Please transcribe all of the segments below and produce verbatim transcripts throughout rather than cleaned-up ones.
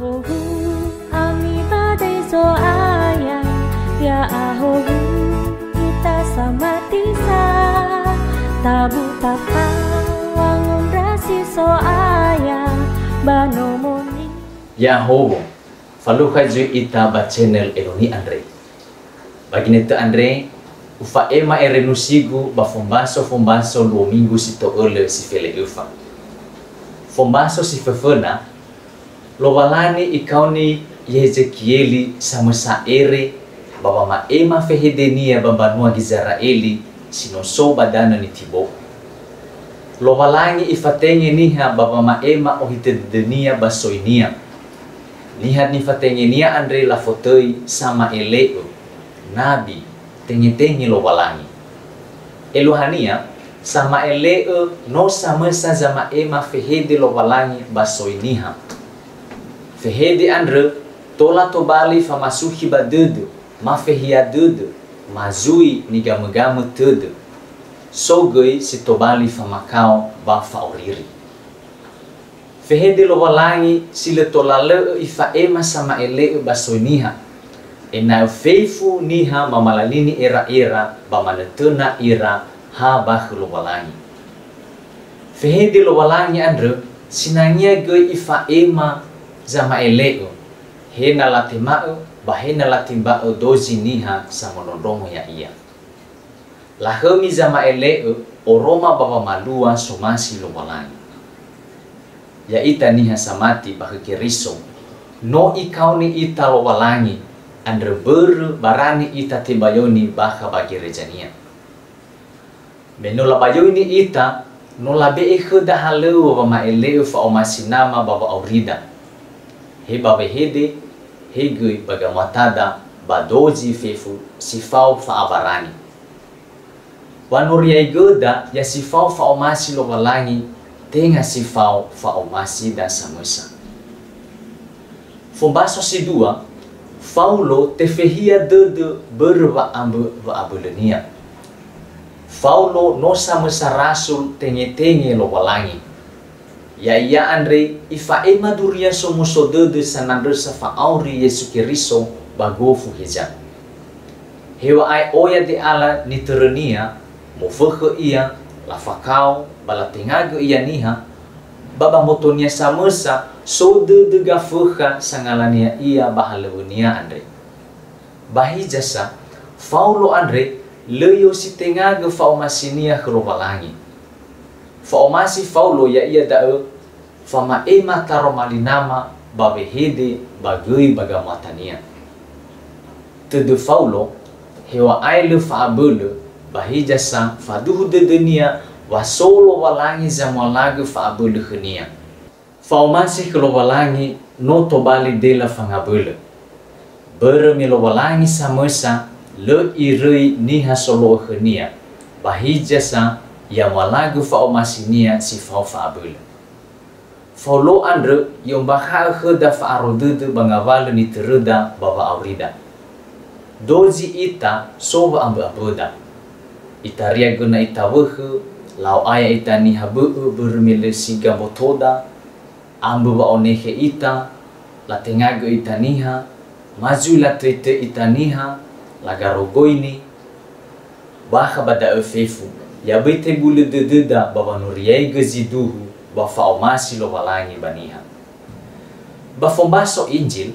Hohu ami badai Zo'aya, ya'ahohu ita samati sa, tabu tafa wangondrasi So'aya ba nomonia. Ya'ahowu, falukha zui ita ba channel Eloni andre. Ba ginötö andre, ufa'ema erenusigu ba fombaso-fombaso luo minggu si to'ölö si fele'öfa. Fombaso si föföna, Lowalangi ikaoni Yehezekieli samösa ere ba wama'ema fehedenia ba mbanua Gizera'eli si no so ba danö nitibo'ö. Lowalangi ifatenge niha ba wama'ema ohitö dödönia ba soinia. Niha nifatengenia andre lafotöi sama'ele'ö, nabi, tengetenge Lowalangi. Eluahania, sama'ele'ö no samösa zama'ema fehede Lowalangi ba soi niha. Fehede andrö tola tobali famasukhi ba dödö, mafehia dödö, ma zui nigamögamö tödö. So göi si tobali famakao ba fa'oriri. Fehede Lowalangi si lö tola lö'ö ifa'ema sama'ele'ö ba soi niha, ena'ö fefu niha mamalalini era'era ba manötöna ira ha ba khö Lowalangi. Fehede Lowalangi andrö sinangea göi ifa'ema zama'ele'ö, he na latema'ö ba he na latimba'ö dozi niha samondrondrongo ya'ia. Lahömi zama'ele'ö oroma ba wamalua somasi Lowalangi. Ya'ita niha samati ba khö Keriso, no ikaoni ita Lowalangi, andrö börö barani ita tebayoini bakha ba gerezania. Me no labayoini ita, no labe'e khöda halöŵö wama'ele'ö fa'omasi nama ba wa'aurida. He ba wehede, he göi ba gamuatada ba dozi fefu si fao fa'awarani. Wanoriaigöda ya si fao fa'omasi Lowalangi, tenga si fao fa'omasida samösa. Fombaso si dua, Faulo tefehia dödö börö wa'ambö wa'abölönia. Faulo no samösa rasul tengetenge Lowalangi. Ya'ia andre ifa'ema duria somuso dödö sanandrösa fa'auri Yesu Keriso ba gofu heza. Heŵa'ae oya de'ala nitörönia, mofökhö ia, lafakao, ba latengagö ia niha, ba ba mbotonia samösa so dödö gafökha sangalania ia ba halöŵönia andre. Ba hiza sa, Faulo andre lö i'ositengagö fa'omasinia khö Lowalangi. Fa'omasi Faulo ya'ia da'ö fama'ema taroma li nama ba wehede ba göi ba gamuatania. Tödö Faulo, heŵa'ae lö fa'abölö, ba hiza sa faduhu dödönia wa so Lowalangi zamualagö fa'abölö khönia. Fa'omasi khö Lowalangi no tobali dela fangabölö. Börö me Lowalangi samösa lö iröi niha solo'ö khönia, ba hiza sa ya mualagö fa'omasinia si fao fa'abölö. Faulo andrö i'ombakha'ö khöda fa'aro dödö ba ngawalö nitöröda ba wa'aurida. Dozi ita so wa'ambö'amböda. Itaria göna ita wökhö, la'o'aya ita niha bö'ö börö me lö siga mbotoda, ambö wa'onekhe ita, latengagö ita niha, ma zui latöitöi ita niha, lagarogoini, bakha ba da'ö fefu, ya böi tebulö dödöda ba wanoriaigö zi duhu ba fa'omasi Lowalangi ba niha. Ba fombaso Injil,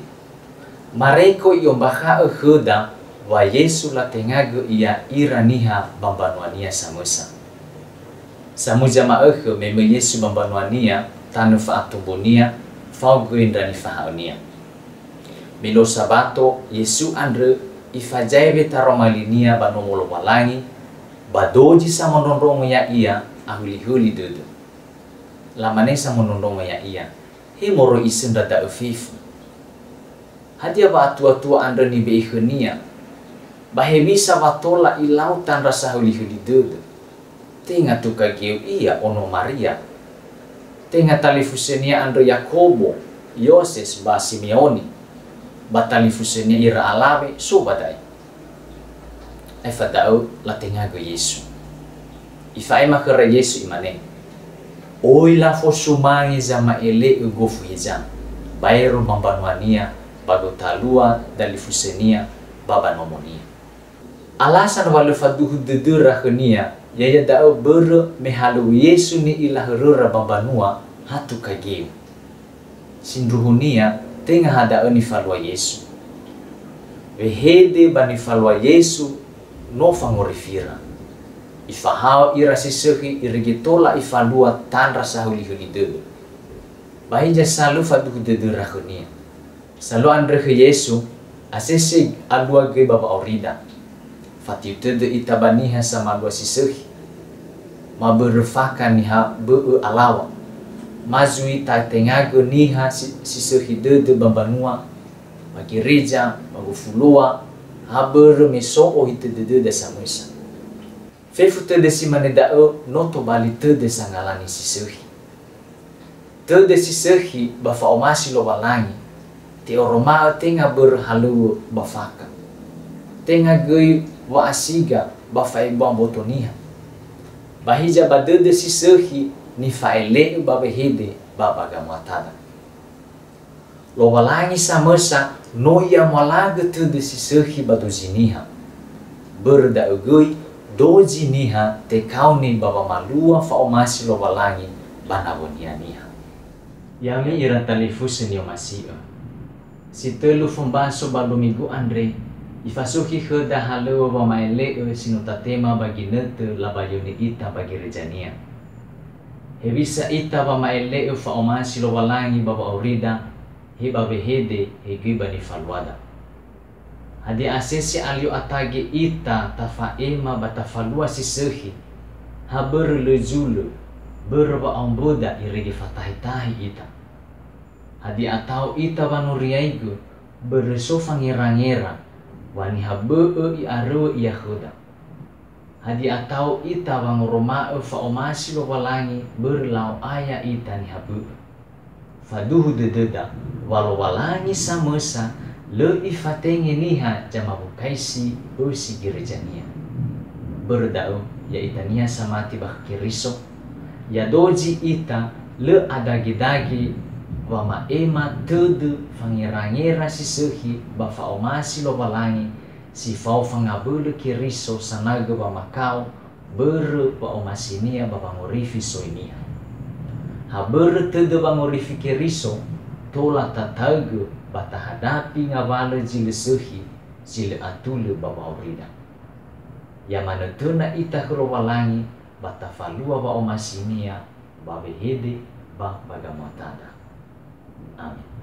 Mareko i'ombakha'ö khöda wa Yesu latengagö ia ira niha ba mbanuania samösa. Samuza ma'ökhö me möi Yesu ba mbanuania, tanö fa'atombonia, fao göi ndra nifahaönia. Me lö Sabato, Yesu andrö ifazaewe taroma linia ba Nomo Lowalangi, ba dozi samondrondrongo ya'ia ahölihöli dödö. Lamane samondrondrongo ya'ia, "He moroi isöndra da'ö fefu? Hadia wa'atuatua andrö nibe'e khönia? Ba hewisa wa tola ilau tandra sahölihöli dödö? Tenga tuka geu ia ono Maria? Tenga talifusönia andrö Yakobo, Yoses ba Simeoni, ba talifusönia ira alawe so ba da'e?" Aefa da'ö latengagö Yesu. Ifa'ema khöra Yesu imane, "Oi lafosumange zama'ele'ö gofu heza. baero ba mbanua-Nia, ba gotalua dalifusö-Nia, ba ba nomo-Nia. Alasan wa lö faduhu dödöra khö-Nia, ya'ia da'ö börö me halöŵö Yesu ni'ila höröra ba mbanua, ha tukageu. Sindruhunia, tenga ha da'ö nifalua Yesu. Wehede ba nifalua Yesu no fangorifira. Ifahaö ira si sökhi irege tola ifalua tandra sahölihöli dödö. Ba hiza sa lö faduhu dödöra khö-Nia. Salua andrö khö Yesu, asese alua göi ba wa'aurida. Fatiu tödö ita ba niha samalua si sökhi. Ma börö fakha niha bö'ö alaŵa. Ma zui tatengagö niha si, si sökhi dödö ba mbanua, ba gereja, ba gofulua, ha börö me so ohitö dödöda samösa. Fefu tödö si mane da'ö no tobali tödö sangalani si sökhi. Tödö si sökhi ba fa'omasi Lowalangi, te'oroma'ö tenga börö halöŵö ba fakha. Tenga göi wa'asiga ba fa'ebua mboto niha. Ba hiza ba dödö si sökhi nifa'ele'ö ba wehede ba ba gamuatada. Lowalangi samösa no I'amualagö tödö si sökhi ba dozi niha. Börö da'ö göi, dozi niha tekaoni ba wamalua fa'omasi Lowalangi ba nawönia niha. Ya'ami ira talifusö ni'omasi'ö. Si tölu fombaso ba luo migu andre, ifasukhi khöda halöŵö wama'ele'ö si no tatema ba ginötö labayöni ita ba gerezania. Hewisa ita wama'ele'ö fa'omasi Lowalangi ba wa'aurida, he ba wehede, he göi ba nifaluada. Hadia asese alio atage ita tafa'ema ba tafalua si sökhi, ha börö lö zulö, börö wa'aomböda irege fatahi-tahi ita? Hadia atao ita wanuriaigö, börö so fangera-ngera, wa niha bö'ö i'aröuö ia khöda? Hadia atao ita wangoroma'ö fa'omasi Lowalangi börö la'o'aya ita niha bö'ö? Faduhu dödöda, wa Lowalangi samösa lö Ifatenge niha zamawukaisi ösi gerezania. Börö da'ö, ya'ita niha samati ba khö Keriso, ya dozi ita lö adage-dage wama'ema tödö fangera-ngera si sökhi ba fa'omasi Lowalangi si fao fangabölö Keriso sanagö wamakao börö wa'omasi-Nia ba wangorifi soi niha. Ha börö tödö wangorifi Keriso, tola tataögö ba tahadapi ngawalö zi lö sökhi, zi lö atulö ba wa'aurida. Ya manötöna ita khö Lowalangi ba tafalua wa'omasi-Nia ba wehede ba ba gamuatada. Amen.